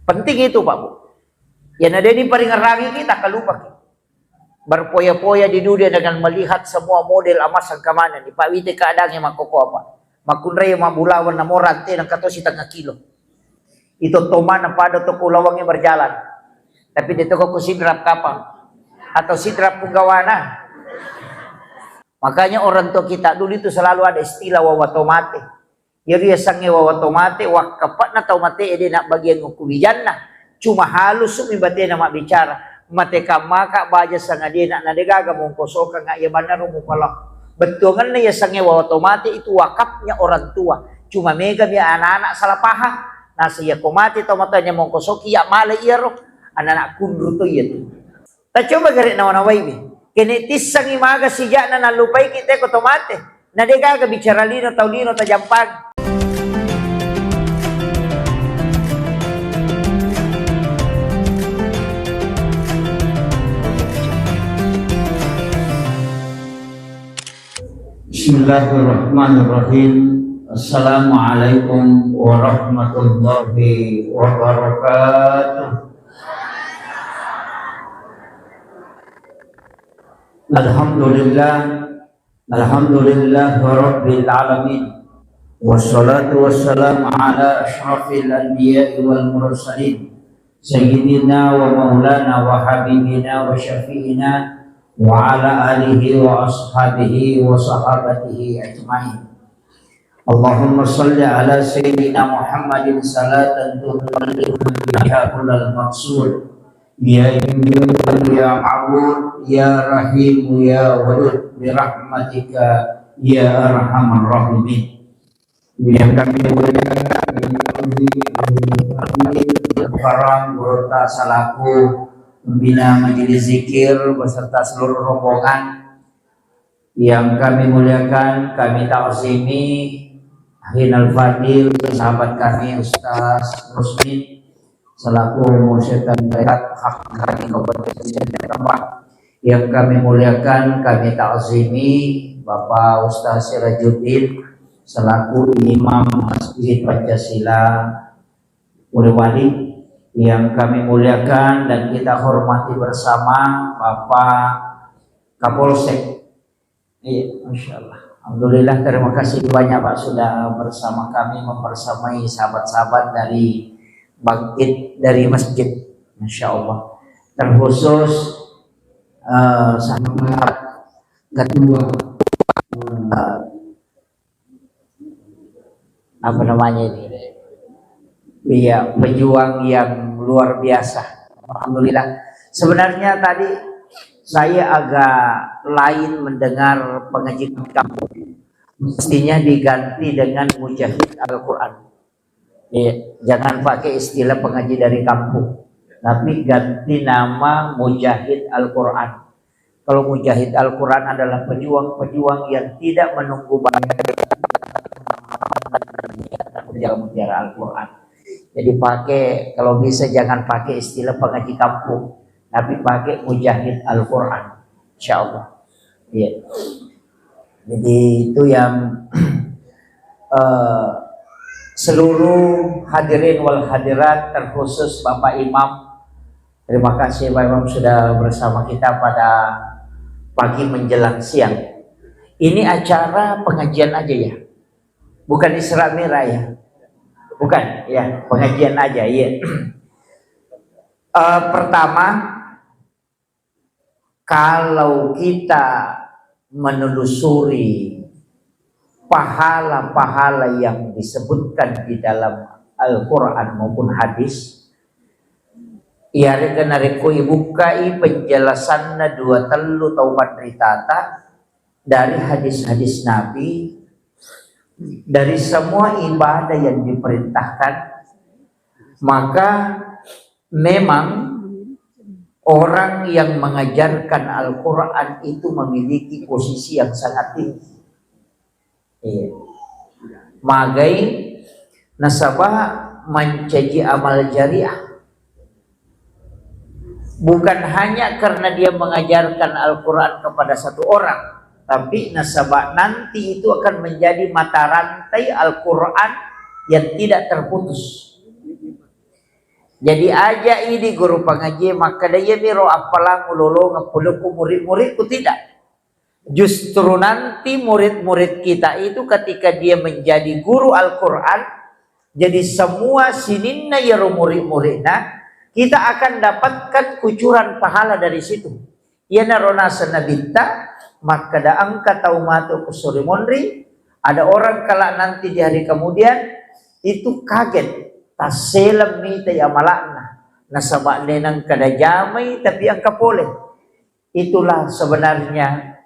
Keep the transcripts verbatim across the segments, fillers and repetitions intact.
Penting itu, Pak Bu. Ya, na deni paringerangi kita, kalupaki. Berpoya-poya di dunia dengan melihat semua model emas engka maneng, Pak, wite keadaannya makkoko apa. Makkunrai mabbulawang namo rante nengka to setengah kilo. Itu tomana pada toko ulawangnge berjalan. Tapi de toko ku sidrap kapang atau sidrap punggawana. Makanya orang tua kita dulu itu selalu ada istilah wawa tomate. Jadi yasengnge wawa tomate, wakkapakna tau mate ede nak bagian ku wijanna. Cuma halusumi batena mabbicara. Mate kammaka baja sangadie nak nadegaga mongkosokang iya banna ro mupala. Bettuangenna yasengnge wawa tomate itu wakafnya orang tua. Cuma mega mi anak-anak salah paham. Nasa iya ko mate tau matanya mongkosoki iya male iyaro. Anak-anak kunru to iya tu. Tacoba gare nawa-nawaiwi. Kene tissangi maga sijakna nallupaiki teko to mate. Na degaga bicara lino tau lino tajampang. Bismillahirrahmanirrahim. Assalamualaikum warahmatullahi wabarakatuh. Alhamdulillah. Alhamdulillah Rabbil Alamin. Wassalatu wassalamu ala asyrafil anbiya'i wal mursalin. Sayyidina wa maulana wa habibina wa syafi'ina wa ala alihi wa ashabihi wa sahabatihi ajma'in. Allahumma salli ala Sayyidina Muhammadin salatan tuballighuna biha kullal maqsud. Ya Iyyu, ya Ma'bud, ya Rahim, ya Wadud, bi rahmatika ya arhamar rahimin. Yang kami muliakan, Haram Gurutta selaku pembina majelis zikir beserta seluruh rombongan. Yang kami muliakan, kami ta'zimi Akhinal Fadil, sahabat kami Ustaz Rusmin, selaku Mursyid Tarekat Haqqani Kabupaten Sidrap. Yang kami muliakan, kami ta'zimi Bapak Ustaz Sirajuddin, selaku Imam Masjid Pancasila Polewali. Yang kami muliakan dan kita hormati bersama Bapak Kapolsek. Iya, Masya Allah. Alhamdulillah, terima kasih banyak, Pak, sudah bersama kami, membersamai sahabat-sahabat dari Bangkit dari Masjid. Masya Allah. Terkhusus, eh, sahabat ketua, eh, apa namanya ini? Iya, pejuang yang luar biasa. Alhamdulillah. Sebenarnya tadi saya agak lain mendengar pengajian kampung. Mestinya diganti dengan Mujahid Al-Quran. Iya, jangan pakai istilah pengaji dari kampung, tapi ganti nama Mujahid Al-Quran. Kalau Mujahid Al-Quran adalah pejuang-pejuang yang tidak menunggu bayar, menjaga mutiara Al-Quran. Jadi pakai, kalau bisa jangan pakai istilah pengaji kampung, tapi pakai Mujahid Al-Quran. Insya Allah. Iya. Jadi itu yang, eh, seluruh hadirin wal hadirat, terkhusus Bapak Imam. Terima kasih Pak Imam sudah bersama kita pada pagi menjelang siang. Ini acara pengajian aja ya? Bukan Isra Mi'raj ya? Bukan, ya, pengajian aja, iya. Eh, pertama, kalau kita menelusuri pahala-pahala yang disebutkan di dalam Al-Quran maupun hadis, iyarega narekko ibukkai penjelasanna dua tellu tau panritata dari hadis-hadis Nabi, dari semua ibadah yang diperintahkan, maka memang orang yang mengajarkan Al-Quran itu memiliki posisi yang sangat tinggi. Iya. Magai nasaba mancaji amal jariah. Bukan hanya karena dia mengajarkan Al-Quran kepada satu orang, tapi nasaba nanti itu akan menjadi mata rantai Al-Quran yang tidak terputus. Jadi aja idi guru pangaji makkeda, "Iyami ro appalang ulolongeng pole ku murid-muridku," tidak. Justru nanti murid-murid kita itu ketika dia menjadi guru Al-Quran, jadi semua sininna iyaro murid-muridna, kita akan dapatkan kucuran pahala dari situ. Iyanaro naseng Nabitta, makkeda engka tau matu ku suri monri, ada orang kelak nanti di hari kemudian itu kaget, tasseleng mitai amala'na, nasaba de nengka najamai tapi engka pole. Itulah sebenarnya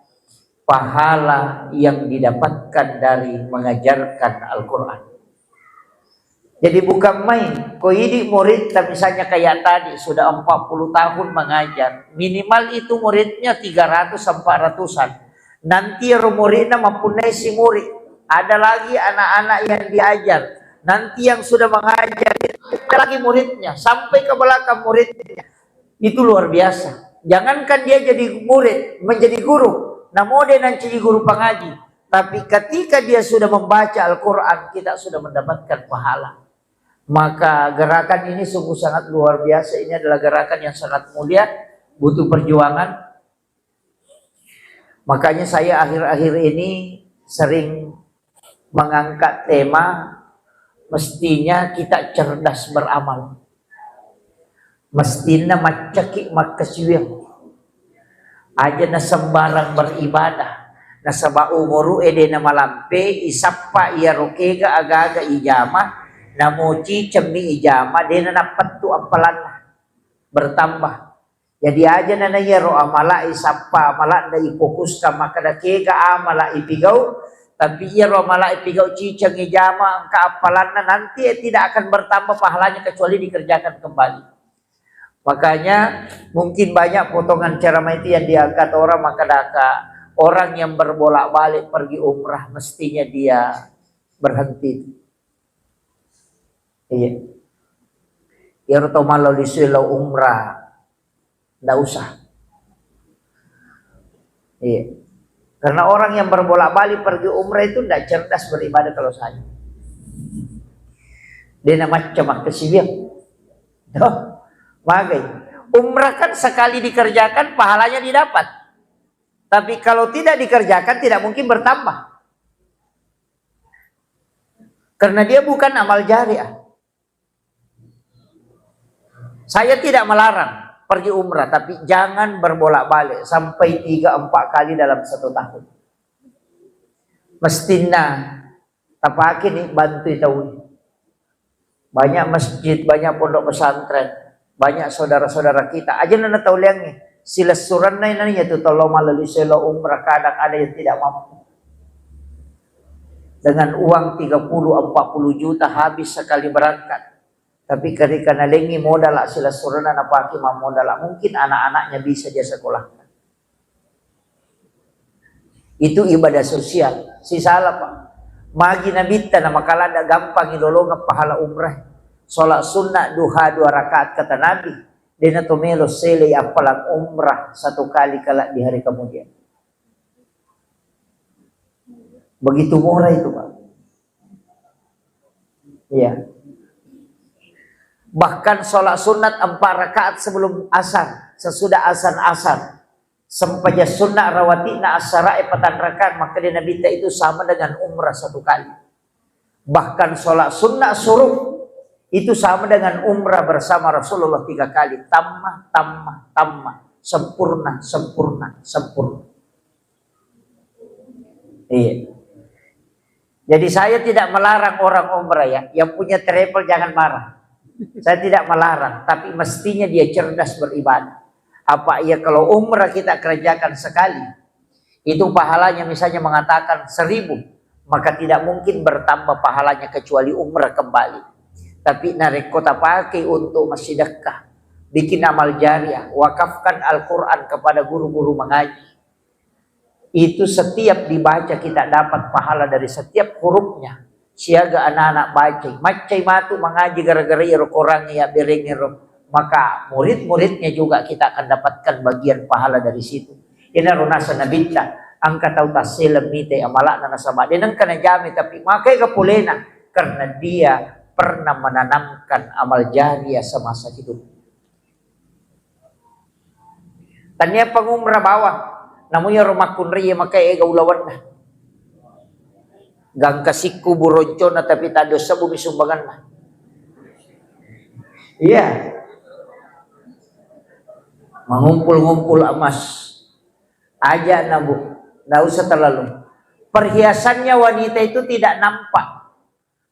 pahala yang didapatkan dari mengajarkan Al-Quran. Jadi bukan main. Ko idi muridta misalnya kayak tadi sudah empat puluh tahun mengajar, minimal itu muridnya tiga ratus empat ratusan. Nanti ro muridna mempunyai si murid. Ada lagi anak-anak yang diajar. Nanti yang sudah mengajar itu ada lagi muridnya sampai ke belakang muridnya. Itu luar biasa. Jangankan dia jadi murid, menjadi guru, namo de nancaji guru pangaji, tapi ketika dia sudah membaca Al-Quran, kita sudah mendapatkan pahala. Maka gerakan ini sungguh sangat luar biasa. Ini adalah gerakan yang sangat mulia, butuh perjuangan. Makanya saya akhir-akhir ini sering mengangkat tema, mestinya kita cerdas beramal. Mestinna maccaki makkasiwiang. Aja na sembarang beribadah. Nasaba umuru e de na malampe, isappa iyaro kega aga-aga ijama, namo cicemmi ijama, de na nappettu appalanna. Bertambah. Jadi aja na, na iyaro amala isappa, amala nda ifokuskan makkeda kega amala ipigau, tapi iyaro amala ipigau ciceng ijama engka appalanna, nanti tidak akan bertambah pahalanya kecuali dikerjakan kembali. Makanya mungkin banyak potongan ceramah itu yang diangkat orang, maka daka orang yang berbolak-balik pergi umrah mestinya dia berhenti. Iya. Iyaro tau mallo lisui lao umrah, ndak usah. Iya. Karena orang yang berbolak-balik pergi umrah itu ndak cerdas beribadah kalau saya. De na macca makkasiwiang. Toh, magai. Umrah kan sekali dikerjakan pahalanya didapat. Tapi kalau tidak dikerjakan tidak mungkin bertambah. Karena dia bukan amal jariah. Saya tidak melarang pergi umrah, tapi jangan berbolak-balik sampai tiga empat kali dalam satu tahun. Mestinna tapake ni bantui tau ni. Banyak masjid, banyak pondok pesantren, banyak saudara-saudara kita. Aja na tau liangi silessuranna ini tu tolong malah liselo umrah, kadang ada yang tidak mampu. Dengan uang tiga puluh empat puluh juta habis sekali berangkat. Tapi ketika nalengi modal silessuranna napake mammodal, mungkin anak-anaknya bisa dia sekolahkan. Itu ibadah sosial. Sisala, Pak. Magi nabitta na makalada gampang ilolongeng pahala umrah. Sholat sunnah duha dua rakaat kata Nabi. Dena to melo selei appalang umrah satu kali kala di hari kemudian. Begitu murah itu, Pak. Iya. Bahkan sholat sunat empat rakaat sebelum asar, sesudah azan asar, sempajang sunnah rawatibna asarae patang rakaat, maka di Nabi ta itu sama dengan umrah satu kali. Bahkan sholat sunnah suruh itu sama dengan umrah bersama Rasulullah tiga kali. Tamma, tamma, tamma. Sempurna, sempurna, sempurna. Iya. Jadi saya tidak melarang orang umrah ya. Yang punya travel jangan marah. Saya tidak melarang, tapi mestinya dia cerdas beribadah. Apa iya kalau umrah kita kerjakan sekali, itu pahalanya misalnya mengatakan seribu, maka tidak mungkin bertambah pahalanya kecuali umrah kembali. Tapi narekko tapakai untuk massidekka, bikin amal jariah, wakafkan Al-Quran kepada guru-guru mengaji, itu setiap dibaca kita dapat pahala dari setiap hurufnya. Siaga anak-anak baca, maccai matu mengaji gara-gara iro Quran ya bereng iro, maka murid-muridnya juga kita akan dapatkan bagian pahala dari situ. Ina runasa nabitta, angka tau tassele mite amalakna nasaba de nengka najami, tapi makai ga polena karena dia pernah menanamkan amal jariah semasa hidup. Tania pangumra bawang, namu iyaro makkunrai maka ega ulawanna. Gangka sikku buroncona tapi tado sebumi sumbanganna. Iya. Mengumpul-ngumpul emas. Aja na, Bu. Nggak usah terlalu. Perhiasannya wanita itu tidak nampak.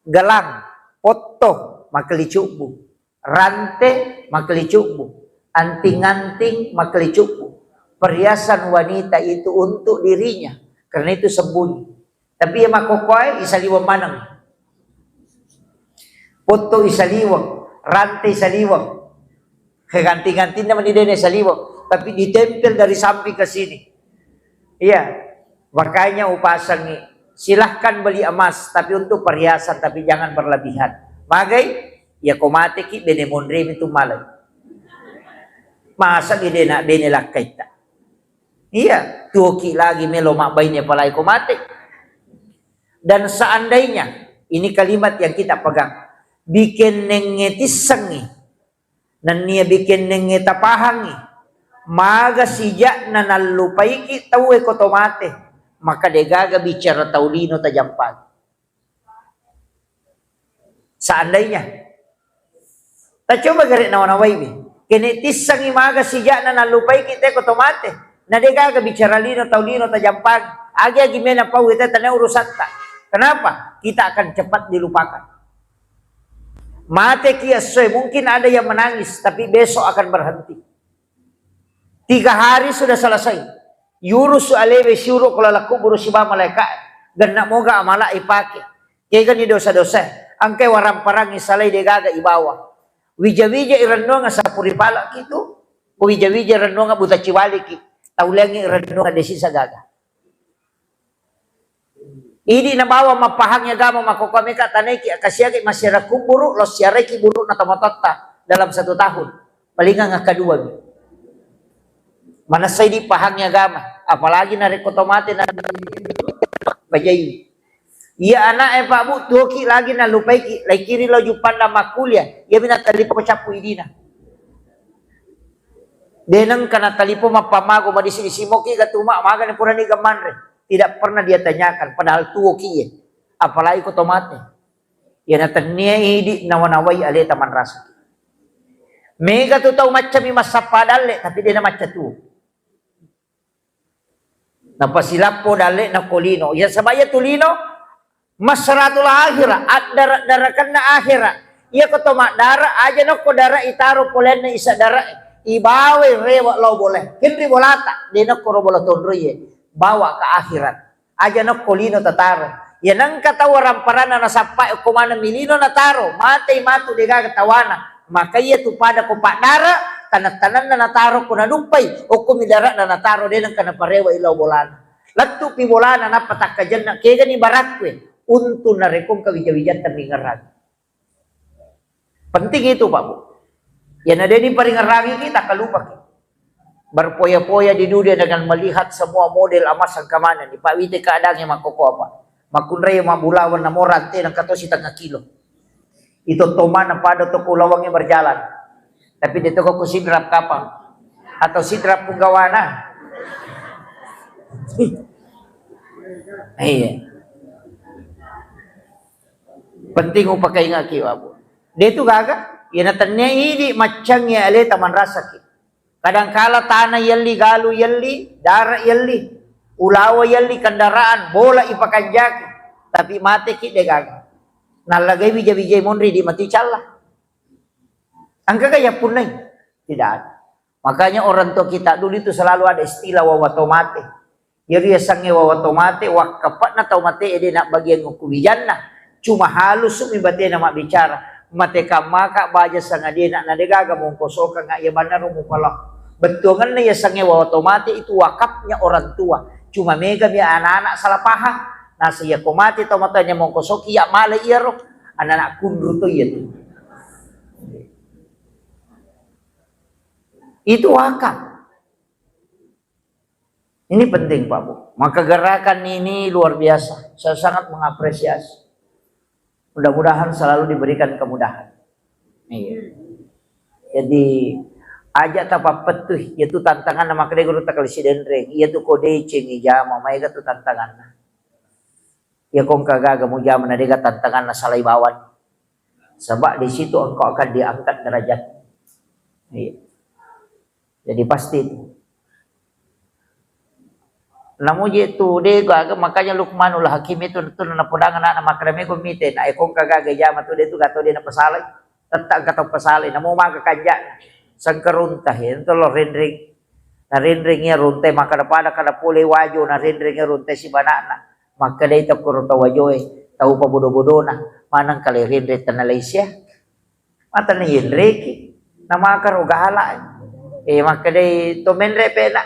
Gelang, potto, makkelicubbu. Rante, makkelicubbu. Anting-anting, makkelicubbu. Perhiasan wanita itu untuk dirinya. Karena itu sembunyi. Tapi iya makkokkoe isaliweng maneng. Potto isaliweng, rante isaliweng. He, ganti-gantinna mani dena isaliweng, tapi ditempel dari samping ke sini. Iya. Makanya upasangi, silahkan beli emas, tapi untuk perhiasan, tapi jangan berlebihan. Magai, iya ko mateki, bene monremi tu malai. Masa dena bene lakkaitta. Iya, tuoki lagi melo mabbaine apalagi ko mate. Dan seandainya, ini kalimat yang kita pegang, bikennengnge tissengngi, nennia bikennengnge tapahangngi, maga sijakna nallupaiki tauwe ko to mate, maka degaga bicara tau lino tajampang. Seandainya. Tacoba gare nawa-nawaiwi. Kene tissangi maga sijakna nallupaiki te ko to mate. Na degaga bicara lino tau lino tajampang. Agi-agi mena pau te tane urusatta. Kenapa? Kita akan cepat dilupakan. Mate ki essoe, mungkin ada yang menangis, tapi besok akan berhenti. Tiga hari sudah selesai. Yurusu alewe siuro ko laleng kuburu siba malaika. Genna moga amala ipake. Kegani dosa-dosa. Engkai waramparang isalai degaga ibawa. Wija-wija irennuang sapuri pala kitu. Ko wija-wija irennuang buta ciwaliki. Taulengi irennuang desi sagaga. Idi nabawa mappahang agama makkokkoe meka tanaiki, kasiaki massiara kuburu, lo siaraiki buru'na tomatoatta dalam satu tahun. Palingang akkadua mi. Manessa idi pahang agama, apalagi narekko to mate na pajai. Iya ana'e Pak Bu, tuoki lagi nalupaiki, laikiri lo Jupanda makkuliah, iya mi natalipo cappu idina. Denengka natalipo mappamago madisi-disi moki gatuma magani purani gamanre. Tidak pernah dia tanyakan, padahal tuo kie, apalagi ko to mate. Iya natennia idi nawa-nawai aleta manrasa. Mega tu tau maccami massappa dalle, tapi dena macca tuo. Napasilappo dalle na ko lino. Iya sabaya tu lino, masratul akhirah, addara-darakanna akhirat. Iya ko to maddara, aja nokko dara itaro polenna isa dara, ibawai rewa lao bolae. Kenri bolata, de nokko ro bola tonroie. Bawa ke akhirat. Aja nokko lino tataro. Iya nengka tau waramparanna nasappa okko maneng mi lino nataro, matei matu degaga tawana. Maka iya tu pada ko paddara, taneng-tanenna nataro ko naduppai, okko mi darana nataro de nengka naparewa lao bolana. Lettu'pi bolana nappa takkajenna, kegani barakkue, untu narekko engka wija-wijatta mingerang. Penting itu, Pak Bu. Iyana de diparingerangiki, takkalupaki. Berpoya-poya di dunia dengan melihat semua model emas engka manenni. Pak, wite keadaannya makkoko apa? Makkunrai mabbulawang namo rante nengka to sitengnga kilo. Itu tomana pada toko ulawangnge berjalan. Tapi de toko ku sidrap kapang atau sidrap punggawana. Iya. Penting upakaingaki, Pak Bu. De tu gaga, iyana tennia idi maccangngi aleta manrasaki. Kadangkala tana yelli, galu yelli, dara yelli, ulawa yelli, kendaraan, bola ipakanjaki, tapi mateki de gaga. Nallagai wija-wijai monri di mati calla. Engkaga yappunnai? Tidak ada. Makanya orang tua kita dulu itu selalu ada istilah wawa tomate. Jadi yasengnge wawa tomate, wakkapakna tau mate ede nak bagian ku wijanna. Cuma halusumi batena mabbicara. Mate kammaka baja sangadie nak nadegaga mongkosokang iya banna ro mupala. Bettuanganna yasengnge wawa tomate itu wakafnya orang tua. Cuma mega mi anak-anak salah paham. Nasa iya ko mate tau matanya mongkosoki iya male iyaro. Anak-anak kunru to iya tu. Itu wakaf. Ini penting, Pak Bu. Maka gerakan ini luar biasa. Saya sangat mengapresiasi. Mudah-mudahan selalu diberikan kemudahan. Iya. Jadi, aja tapappettui, iyatu tantanganna makkeda guru takali sidenreng, iyatu ko deceng ijama, maega tu tantanganna. Iya ko engka gaga mujama na dega tantanganna salai bawang. Sebab di situ engkau akan diangkat derajat. Iya. Jadi pasti itu. Namuji tu de gaga, makanya Luqmanul Hakim itu tu napodang anakna makkeda mego mite, na eko engka gaga jama tu de tu gato de napasalai. Tetta engka tau pasalai, namo maga kanja. Sengkerunta, ento lo renreng. Na renreng iya runta makkeda pada kada pole wajo, na renreng iya runta sibanana. Makkedai tau koro tau wajoe, tau pabodo-bodona, maneng kale renreng tenna laisia. Mata na yenreki, na makaro gala. Eh, makkedai to menre pena.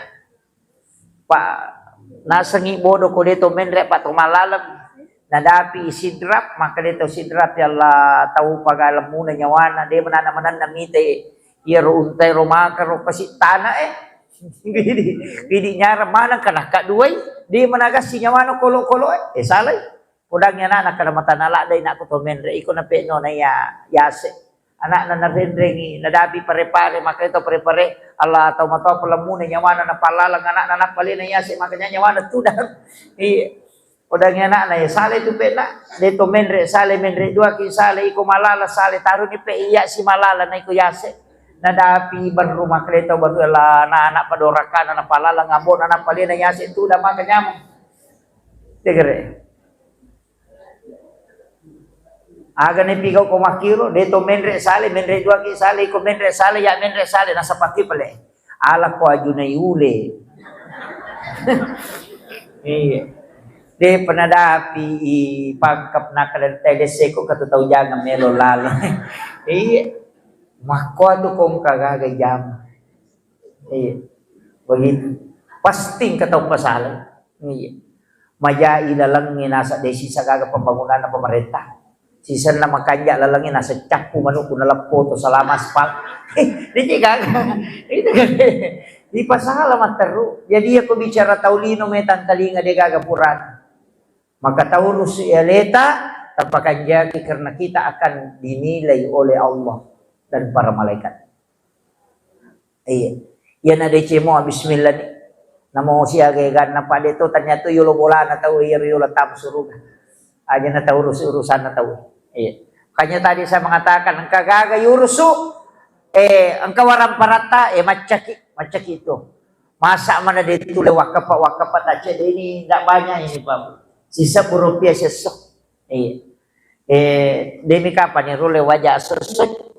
Pa nasengi bodo ko de to menre pa to malaleng. Nadapi Sidrap, makkedai to Sidrap, ya Allah, tau pagalemmuna nyawana, de menana menanna mite. Iyaro untai ro makaro kasi tana eh. Bidi, bidi nyara maneng kana kaduai, de menagassi nyawana kolo-kolo eh. Eh, salai. Podangngi anakna kada matana ladde inakku to menre iko nape'no na iya yase. Anakna narenrengi, nadapi pare-pare, makanya to pare-pare, Allah tau matoa palemmuna nyawana napallalang anakna nappalena yase, makanya nyawana tudang. Iya. Podangngi anakna ya sale tu pe'na, de to menre sale, menre dua ki sale, iko malala sale, taruni pe iya si malala na iko yase. Nadapi berru makanya to berru Allah na anak padorakana napallalang ambona nappalena yase tudang maka nyameng. Tegere. Aga ne pigau ko makkiro, de to menre sale, menre dua ki sale, iko menre sale, ya menre sale, nasapaki pale. Ala ko ajunai ule. Iya. De penadapi i pangkep nakada tede seko katu tau jangan melo lalo. Iya. Makko tu kongka gaga jam. Iya. Begitu. Pasti engka tau pasala. Iya. Majai lalengnge nasa de sisa gaga pembangunan pemerintah. Sisenna makanja lalengnge nasa cappu manukku naleppo to salama aspal. Dece gaga. Itu kan. Di pasala matteru. Jadi aku bicara tau lino metang talinga de gaga purana. Maka taurus aleta, tapakanjaki karena kita akan dinilai oleh Allah dan para malaikat. Iya. Iyana decemo bismillah ni. Namo siaga eganna pade to ternyata yolo bolana tau iya yolo tam suruga. Aja na taurus urusanna tau. Iya. Makanya tadi saya mengatakan engka gaga yurusu eh engka warang paratta eh maccaki, maccaki itu. Masa mana de tule wakkapa wakkapa tacce de ini ndak banyak ini Pak. Sisa rupiah sesso. Iya. Eh, demi kapan ni rule waja sesso